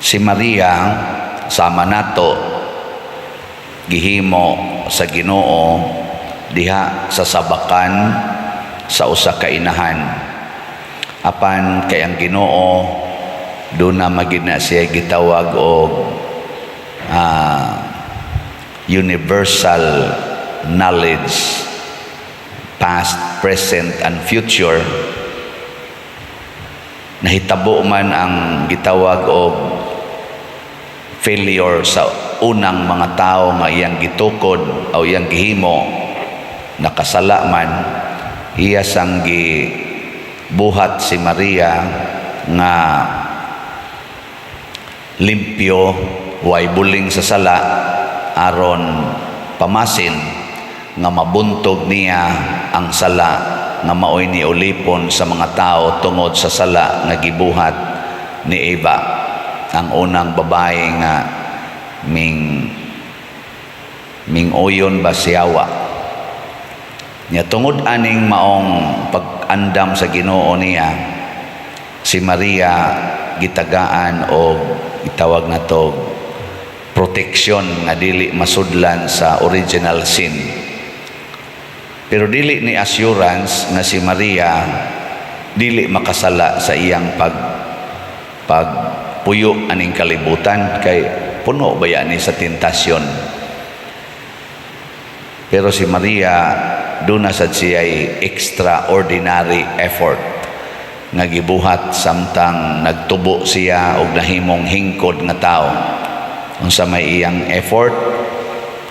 Si Maria, sama nato, gihimo sa Ginoo diha sa sabakan sa usa ka inahan. Apan kay ang Ginoo duna magid na siya gitawag og universal knowledge, past, present and future. Nahitabo man ang gitawag og failure sa unang mga tao nga iyang gitukod o iyang gihimo, nakasala man, iya sang gibuhat si Maria nga limpyo, way buling sa sala, aron pamasin nga mabuntog niya ang sala nga maoy ni ulipon sa mga tao tungod sa sala nga gibuhat ni Eva, ang unang babae nga ming minguyon ba siyawa niya. Tungod aning maong pag-andam sa Ginoo niya, si Maria gitagaan og gitawag na to protection nga dili masudlan sa original sin. Pero dili ni assurance nga si Maria dili makasala sa iyang pagpuyo aning kalibutan, kay puno ba ni sa tentasyon. Pero si Maria, duna sad siya'y extraordinary effort nga gibuhat samtang nagtubo siya og nahimong hingkod nga tao. Unsa may iyang effort?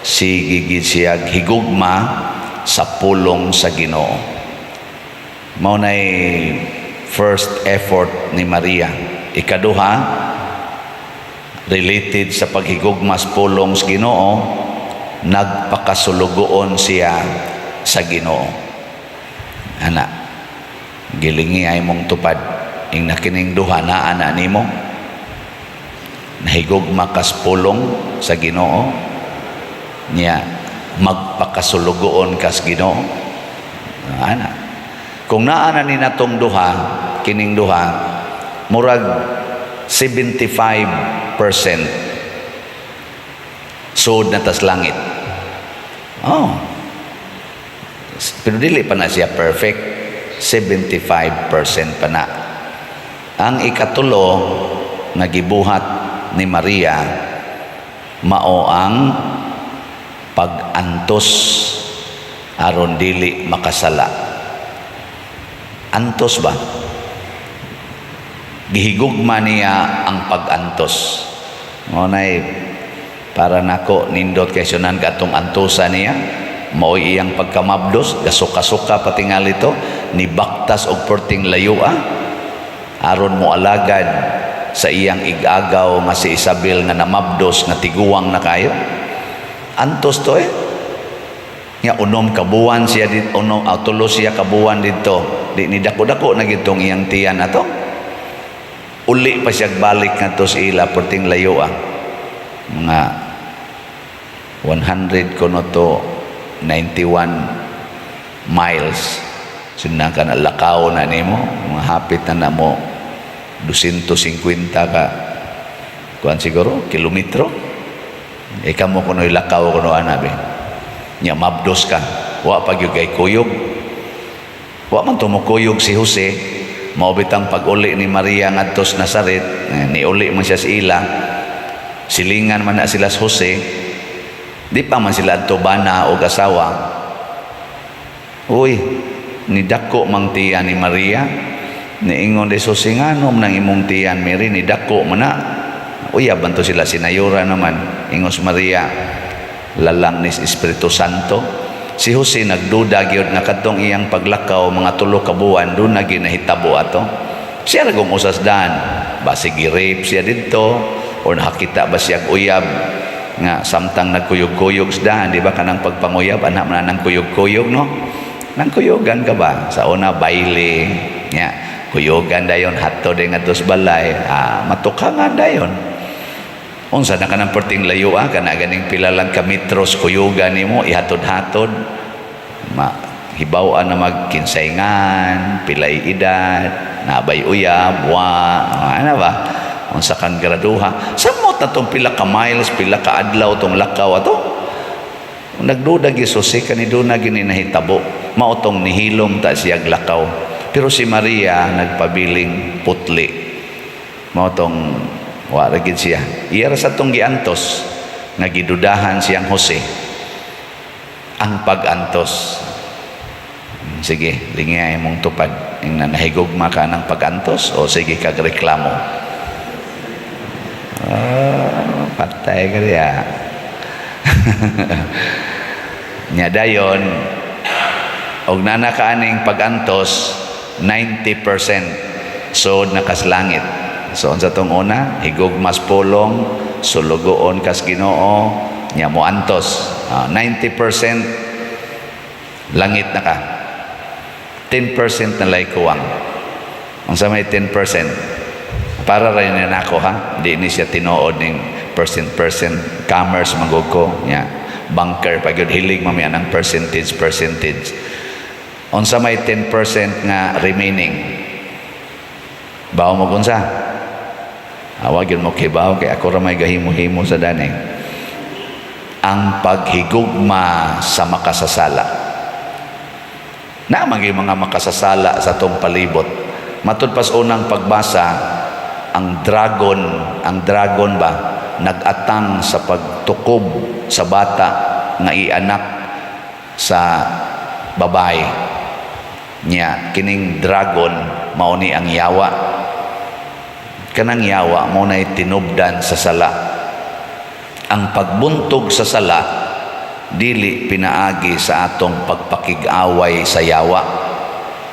Sige gid siya higugma sa pulong sa Ginoo. Mao nay first effort ni Maria. Ikaduha, related sa paghigugma sa pulong sa Ginoo, nagpakasulugoon siya sa Ginoo. Ana, gilingi ay mong tupad. Ing nakining duha na ana nimo, nahigugma kas pulong sa Ginoo niya, magpakasulugoon kas Ginoo. Ana, kung naa na ni natong duha, kining duha, murag 75% sud na tas langit. Oh, pero dili pa na siya perfect, 75% pa na. Ang ikatulo nga gibuhat ni Maria mao ang pag-antos aron dili makasala. Antos ba? Gihigugma niya ang pag-antos. Mao nay para nako nindot kay sunan katong antosa niya, mao'y iyang pagkamabdos, gasuka-suka patingali to, ni baktas og perting layoa aron mo alagad sa iyang igagaw nga si Isabel nga namabdos nga tiguwang na kayo. Antos to eh. Nga 6 ka buwan siya dito, 6, 3 siya kabuwan dito. Di ni dako-dako na gitong iyang tiyan ato. Uli pa siya balik ngadto sa ila, perting layo ah. Mga 100 kuno to 91 miles. Sinang ka na lakaw na nimo, mga hapit na mo 250 ka kuan siguro kilometro. Ika mo kuno lakaw kuno ana be. Nya mabdos ka. Wa pa gyud kay kuyog. Wa man tumukuyog si Jose. Mao bitang pag-uli ni Maria ngadto sa Nazaret, eh, niuli man siya sa ila. Silingan man na sila sa Jose. Di pa man sila adto bana og asawa. Uy, nidako mang tiyan ni Maria. Niingon di Jose, "Nganom nang imong tiyan, Mary, nidako man na." Uyab man to sila, sinayura naman. Ingos Maria, "Lalang ni Espiritu Santo." Si Jose nagduda gyud nga kadtong iyang paglakaw mga 3 ka buwan doon na ginahitabo ato. Siya ra kung usas dan. Basi gi-rape siya didto or nakakita ba siya og uyab nga samtang nagkuyog-kuyog sa daan, di ba, kanang pagpanguyab, anak man nang kuyog-kuyog, no? Nang kuyugan ka ba? Sa una baile, nya kuyugan dayon, hatto din ngadto sa balay, matukangan dayon. Unsa na kanang perting layo ah, kana ganing pila lang ka metros kuyugan nimo, ihatod-hatod. Ma hibaw-an na magkinsay, pilay edad, nabay uyab, wa, ano ba? Unsa kang graduha? Samot na tong pila ka miles, pila ka adlaw tong lakaw ato. Nagduda gyud Jose kaniduna gini nahitabo. Mao tong nihilom ta siya lakaw. Pero si Maria nagpabiling putli. Mao tong wa ra gid siya. Iya ra sa tong giantos nga gidudahan siyang Jose ang pag-antos. Sige, lingi imong tupad. Ing na nahigugma ka ng pag-antos o sige kag reklamo. Ah, patay ka diya. Nya dayon og nana ka aning pag-antos, 90% sud na kas langit. So unsa tong una? Higugmas pulong, sulugoon kas Ginoo, nya mo antos. Ah, 90% langit na ka. 10% na lay kuwang. Unsa may 10%? Para ra ni nako ha, di ni siya tinuod ning percent percent, commerce magog ko nya. Banker pag yun, hilig mamaya ng percentage percentage. Unsa may 10% nga remaining? Bawo mo kunsa? Awa gyud mo kibaw kay ako ra may gahimo-himo sa dani. Ang paghigugma sa makasasala. Na mga makasasala sa atong palibot. Matud pas unang pagbasa, ang dragon ba nag-atang sa pagtukob sa bata nga ianak sa babae. Nya kining dragon mao ni ang yawa. Kanang yawa mo nay tinubdan sa sala. Ang pagbuntog sa sala dili pinaagi sa atong pagpakig-away sa yawa.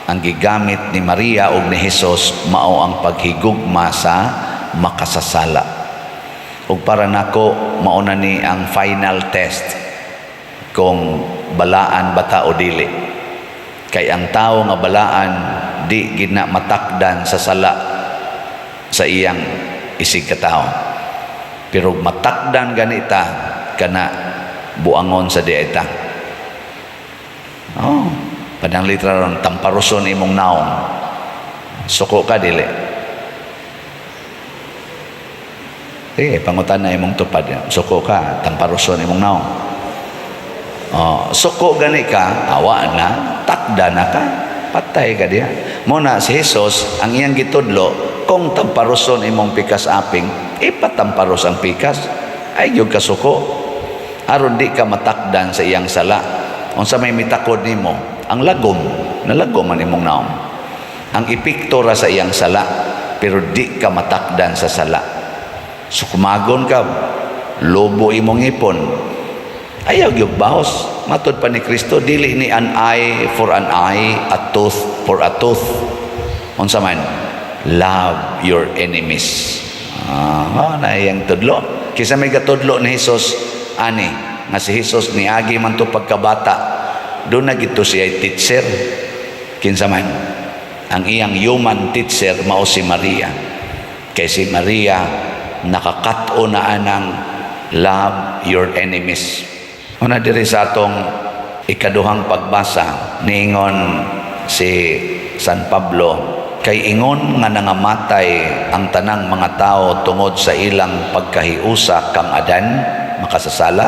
Ang gigamit ni Maria ug ni Jesus mao ang paghigugma sa makasasala. Ug para nako, mao na ni ang final test kung balaan ba ta o dili. Kay ang tao nga balaan, di gid na matakdan sa sala sa iyang isig katao. Pero matakdan ganita kana, buangon sa dieta. Oh, padang litra ron tamparuson imong naong. Suko ka, dili? Sige, pangutan na imong tupad. Suko ka, tamparuson imong naong? Oh, suko gani ka, awa na, takda na ka, patay ka diya. Mo na si Jesus, ang iyang gitudlo, kung tamparuson imong pikas aping, ipatamparos ang pikas. Ay, yung kasuko. Aron di ka matakdan sa iyang sala. Unsa may mitakod nimo? Ang lagom, nalagom man imong naong. Ang epekto ra sa iyang sala, pero di ka matakdan sa sala. So kumagon ka, lobo imong ipon. Ayaw gyud bahos. Matod pa ni Kristo, dili ni an eye for an eye, a tooth for a tooth. Unsa man? Love your enemies. Ah, na iyang tudlo. Kisa may gatudlo ni Jesus ani nga si Jesus niagi man to pagkabata. Doon na gito siya teacher. Kinsa man? Ang iyang human teacher mao si Maria. Kay si Maria nakakat-o na anang love your enemies. Una diri sa atong ikaduhang pagbasa, niingon si San Pablo, kay ingon nga nangamatay ang tanang mga tao tungod sa ilang pagkahiusa kang Adan makasasala,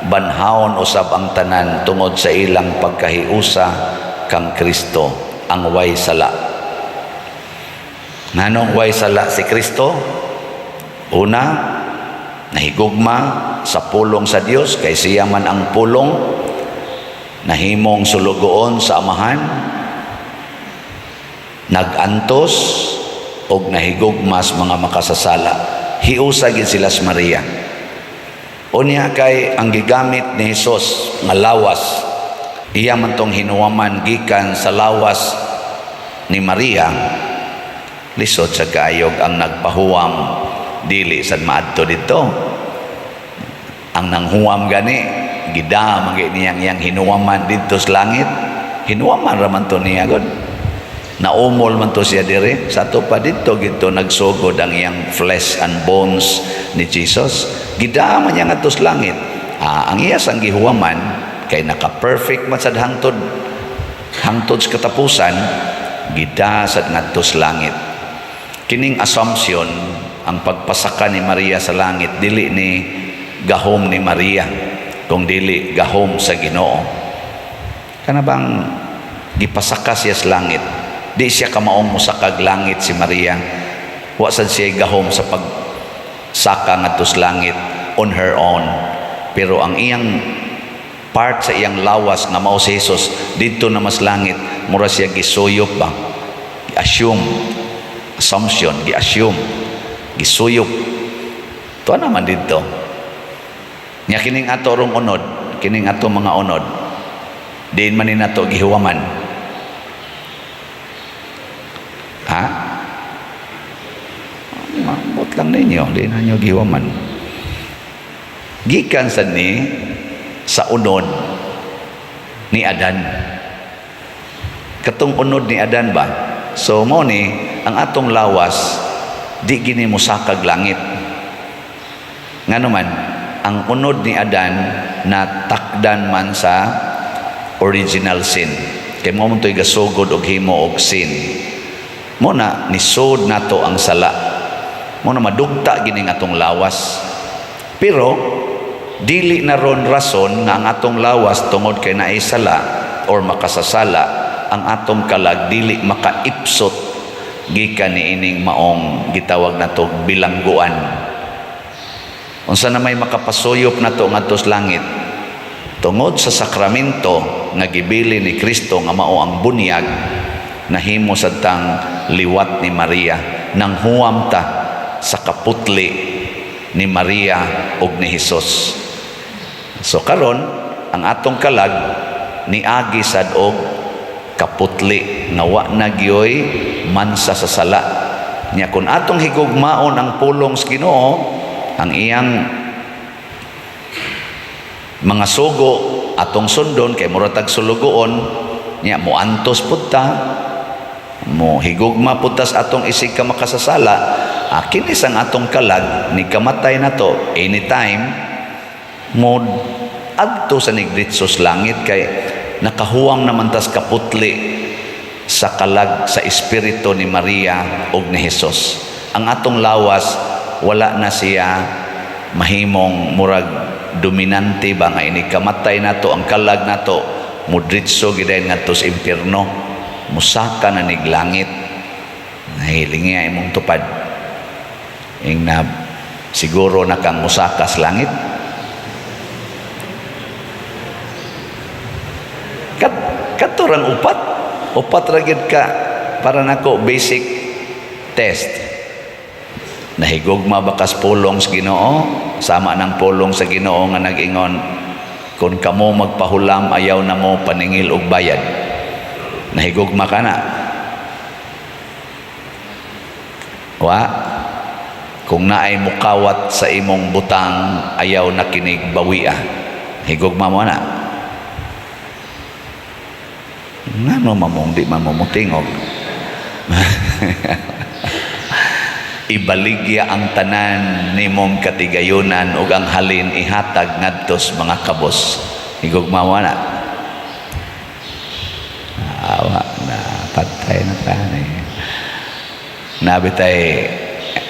banhawon usab ang tanan tungod sa ilang pagkahiusa kang Kristo ang way sala. Nganong way sala si Kristo? Una, nahigugma sa pulong sa Dios kay siya man ang pulong, nahimong sulugoon sa Amahan, nagantos og nahigugma sa mga makasasala. Hiusa gid sila sa Maria. Unya kay ang gigamit ni Hesus nga lawas, iya man tong hinuwaman gikan sa lawas ni Maria. Lisod sa kaayog ang nagpahuwam dili sad maadto didto. Ang nanghuwam gani gida man niyang iyang hinuwaman didto sa langit. Hinuwaman ra man to niya god, naumol man to siya dire sa ato pa didto gidto nagsugod ang iyang flesh and bones ni Jesus. Gida man niya ngadto sa langit. Ah, ang iya sang gihuwaman kay naka-perfect man sad hangtod hangtod sa katapusan, gida sad ngadto sa langit. Kining assumption Ang pagpasaka ni Maria sa langit, dili ni gahom ni Maria, kung dili gahom sa Ginoo. Kana bang gipasaka siya sa langit, di siya kamaong mosakag langit si Maria. Wa sad siya gahom sa pagsaka ngadto sa langit on her own, pero ang iyang part sa iyang lawas nga mao si Jesus didto na mas langit, mura siya gisuyop ba, assume, assumption, gi-assume, gisuyop to naman didto nya. Kining ato rong unod, kining ato mga unod, diin man ni nato gihuwaman, ha? Mambot lang ninyo, di na nyo gihuwaman. Gikan sa ni sa unod ni Adan, katong unod ni Adan ba. So mo ni ang atong lawas di gini mosakag langit. Ngano man ang unod ni Adan natakdan man sa original sin, kay mo man to'y gasugod og himo og sin. Mo na nisod nato ang sala, mo na madugta gining atong lawas. Pero dili na ron rason nga ang atong lawas, tungod kay naay sala or makasasala, ang atong kalag dili makaipsot gikan niining maong gitawag nato bilangguan. Unsa na may makapasuyop nato ngadto sa langit? Tungod sa sakramento nga gibili ni Kristo nga mao ang bunyag, nahimo sad tang liwat ni Maria, nang huwam ta sa kaputli ni Maria ug ni Hesus. So karon ang atong kalag niagi sad og kaputli nga wa na gyoy mansa sa sala nya. Kung atong higugmaon ang pulong sa Ginoo, ang iyang mga sugo atong sundon, kay mura tag sulugoon nya, moantos pud ta, mo higugma pud ta sa atong isig ka makasasala, kini sang atong kalag ni kamatay nato anytime, mo adto sa nigritsos langit, kay nakahuwam naman tas kaputli sa kalag, sa espiritu ni Maria ug ni Hesus. Ang atong lawas wala na siya mahimong murag dominante ba, nga ini kamatay nato ang kalag nato mudritso gidayon ngadto sa impierno, musaka na nig langit. Nahiling nga imong tupad ing na siguro na kang musaka sa langit. Katurang upat, upat ra gyud ka para nako basic test. Nahigugma ba kas pulong sa Ginoo? Sama ng pulong sa Ginoo nga nag-ingon, "Kung kamo magpahulam, ayaw na mo paningil og bayad." Nahigugma ka na? Wa. Kung naay mukawat sa imong butang, ayaw na kinig bawia. Higugma mo na? Ngano mamong di man mo mutingog? Ibaligya ang tanan nimong katigayunan ug ang halin ihatag ngadto sa mga kabos. Higugma mo na? Awa na, patay na tani.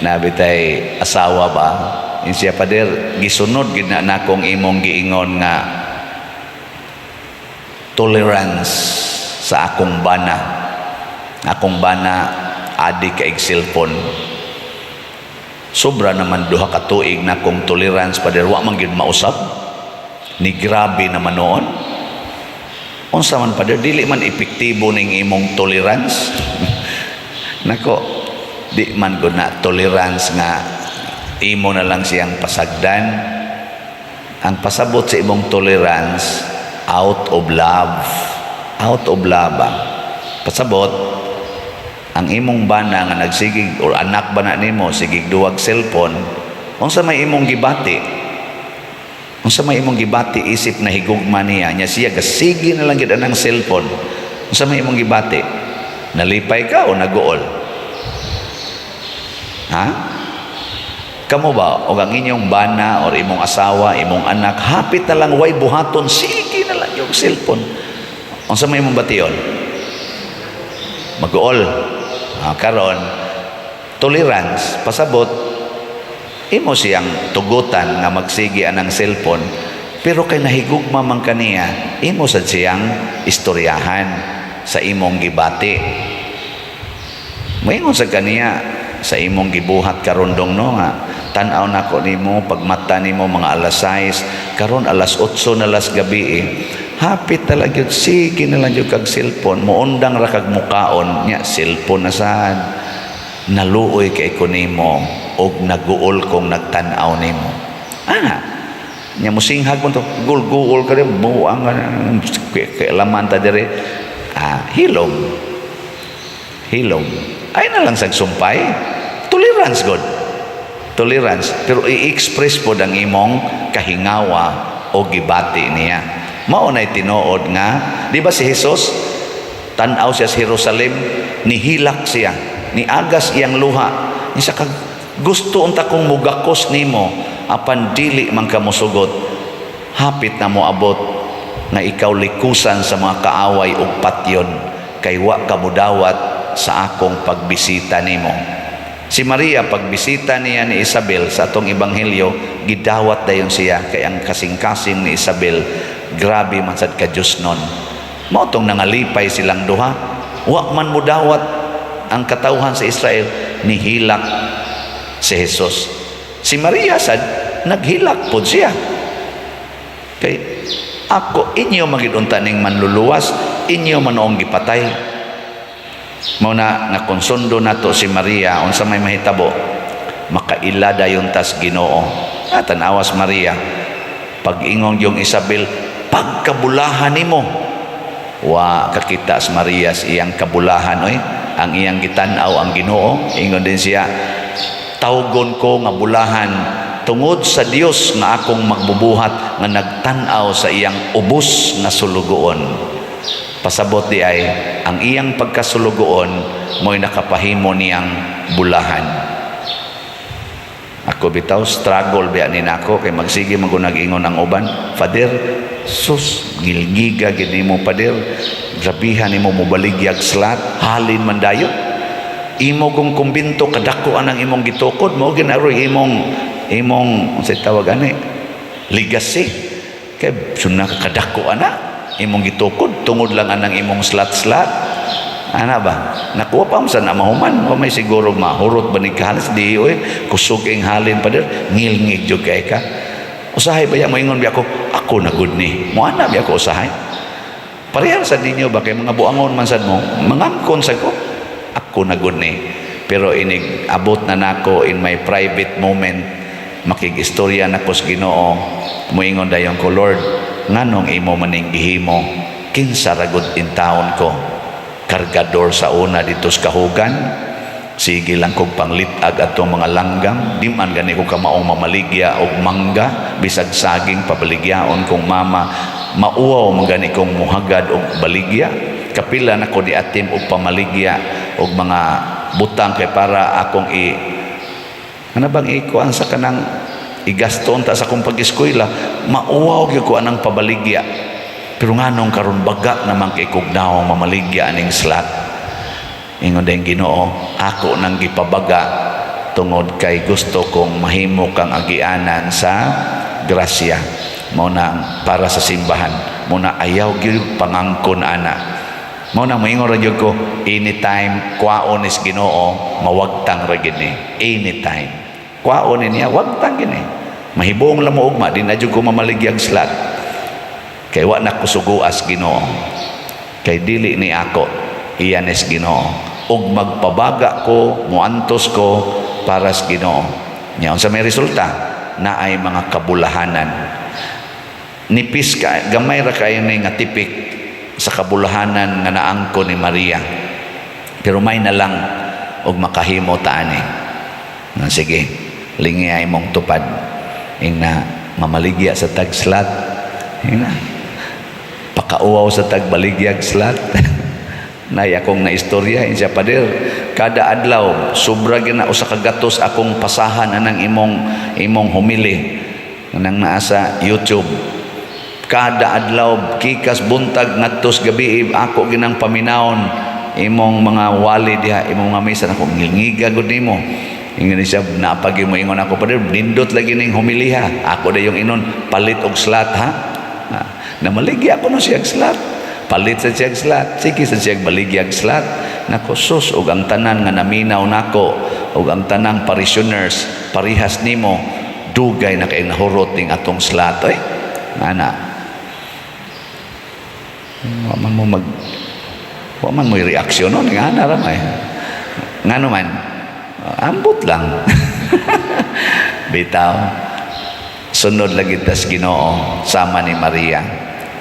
Nabitay asawa ba? In siya, "Pader, gisunod gid na nakong imong giingon nga tolerance sa akong bana. Akong bana adi kaig cellphone. Sobra naman 2 ka tuig na akong tolerance, pader, wa man gyud mausab. Ni grabe naman noon. Unsa man, pader, dili man epektibo ning imong tolerance." Nako, di man gud na tolerance nga imo na lang siyang pasagdan. Ang pasabot sa imong tolerance, out of love. Out of love ba? Pasabot, ang imong bana nga nagsigig or anak ba na nimo sigig duwag cellphone, unsa may imong gibati? Unsa may imong gibati isip na higugma niya nya siya gasigi na lang gid anang cellphone? Unsa may imong gibati? Nalipay ka o naguol? Ha? Kamo ba o ang inyong bana or imong asawa, imong anak, hapit na lang way buhaton, sige na lang yung cellphone. Unsa may imong bation? Maguol. Ah, karon tolerance pasabot Imo siyang tugutan nga magsigi anang cellphone, pero kay nahigugma man kaniya, imo sad siyang istoryahan sa imong gibati. Moingon sa kaniya sa imong gibuhat karon, dong, no, nga tan-aw nako nimo pagmata nimo mga alas 6, karon alas 8 na las gabi eh. Hapit talaga gyud, sige na lang gyud kag cellphone, moundang ra kag mukaon nya, cellphone na sad. Naluoy kay ko nimo og naguol kong nagtan-aw nimo. Ah, nya musinghag mo to, gul-guol ka rin, buang ka na, kailaman ta dire. Ah, hilom. Hilom. Ay na lang sa sumpay. Tolerance god. Tolerance. Pero i-express po ang imong kahingawa o gibati niya. Mao na'y tinuod nga, di ba si Jesus, tan-aw siya sa Jerusalem, nihilak siya, niagas iyang luha. Isa kag gusto unta kong mugakos nimo, apan dili man ka mosugot. Hapit na moabot nga ikaw likusan sa mga kaaway ug patyon kay wa ka mudawat sa akong pagbisita nimo. Si Maria, pagbisita niya ni Isabel sa atong ebanghelyo, gidawat dayon siya kay ang kasing-kasing ni Isabel grabe man sad ka Diyos nun. Mao tong nangalipay silang duha. Wa man mudawat ang katawhan sa Israel, nihilak si Jesus. Si Maria sad naghilak pod siya. Kay ako inyo man gyud unta ning manluluwas, inyo man noong gipatay. Mao na nga kung sundo nato si Maria, unsa may mahitabo? Makaila dayon tas Ginoo. Ah, tan-awas Maria. Pag-ingon yung Isabel, "Pagkabulahan nimo." Wa kakita sa Maria sa iyang kabulahan oy. Ang iyang gitan-aw ang Ginoo. Ingon din siya, "Tawgon ko nga bulahan tungod sa Dios nga akong magbubuhat nga nagtan-aw sa iyang ubos nga sulugoon." Pasabot di ay ang iyang pagkasulugoon mo'y nakapahimo niyang bulahan. Ako bitaw, struggle biya ni nako kay magsige man ko nag-ingon ang uban, "Father, sus, gilgiga gid nimo, Father. Grabihan nimo mobaligyag slat, halin man dayon. Imo kong kumbinto kadako anang imong gitukod mo ginaroy imong unsay tawag ani, legacy, kay suna kadako ana imong gitukod tungod lang anang imong slat-slat." Ana ba nakuha pa mo sa na mahuman o may siguro mahurot ba ni kahalis di oy, kusog ing halin pa der, ngilngig jud kay ka. Usahay ba ya moingon biya ako, "Ako na gud ni mo." Ana biya ako usahay, parehar sa ninyo ba, kay mga buangon man sad mo, mangangkon sa ko, "Ako na gud ni." Pero inig abot na nako in my private moment, makigistorya nako sa Ginoo, moingon dayon ko, "Lord, nganong imo maning gihimo? Kinsa ra gud intawon ko? Kargador sa una dito sa kahugan, sige lang kog panglit-ag atong mga langgam. Di man gani ko kamaong mamaligya og mangga, bisag saging pabaligyaon kong mama. Mauwaw man gani kong muhagad og baligya. Kapila na ko di atim og pamaligya og mga butang kay para akong i ano bang ikuan sa kanang igasto unta sa akong pag-eskwela. Mauwaw gyud ko anang pabaligya. Pero nganong karon baga naman kay kog nawong mamaligya aning slat?" Ingon din Ginoo, "Ako nang gipabaga tungod kay gusto kong mahimo kang agianan sa grasya." Mao na para sa simbahan. Mao na ayaw gyud pangangkon ana. Mao na moingon ra gyud ko, anytime kwaon is Ginoo, mawagtang ra gyud ni. Anytime. Kwaon ni niya, wagtang gyud ni. Mahibong lang mo ugma, di na jud ko mamaligyag slat. Kay wa na kusuguas Ginoo. Kay dili ni ako, iyan is Ginoo. Ug magpabaga ko, muantos ko para sa Ginoo. Nya unsa may resulta? Naay mga kabulahanan. Nipis ka, gamay ra kayo ni nga tipik sa kabulahanan nga naangko ni Maria. Pero may na lang og makahimo ta ani. Na sige, lingi ay mong tupad. Ingna mamaligya sa tagslat. Ingna pakauwaw sa tagbaligyag slat. Nay akong naistorya siya, "Pader, kada adlaw sobra gina usa ka gatos akong pasahan anang imong homily nang naa sa YouTube. Kada adlaw, kikas buntag ngadtos gabi, ako ginang paminawon imong mga wali diha, imong mga misa. Ako ngilngiga gud nimo." Ingon siya, napagi mo ingon ako, "Padre, nindot lagi ning homiliha." Ako na yung inon, "Palit og slot ha." Ah, namaligya ako no siya slot. Palit sa siya slot. Sige sa siya baligyag slot. Nako sus, og ang tanan nga naminaw nako, og ang tanang parishioners parihas nimo, dugay na kay nahurot ning atong slot oy. Ana. Wa man mo reaksyon no nga ana ra may. Ngano man ambot lang. Bitaw. Sunod lagi tas Ginoo sama ni Maria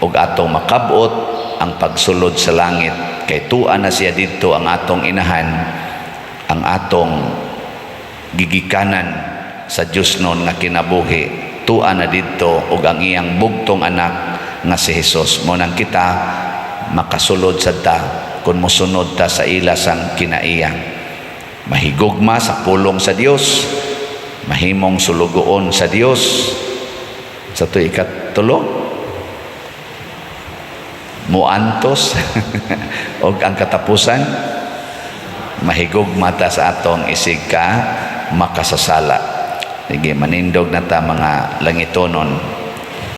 ug atong makabot ang pagsulod sa langit kay tua na siya didto ang atong inahan, ang atong gigikanan sa Dios non nga kinabuhi, tua na didto ug ang iyang bugtong anak nga si Jesus. Mo nang kita makasulod sad ta kung mosunod ta sa ila sang kinaiya, mahigugma sa pulong sa Dios, mahimong sulugoon sa Dios. Sa to ikatulo, muantos, og ang katapusan, mahigugma ta sa atong isig ka makasasala. Sige, manindog na ta, mga langitonon.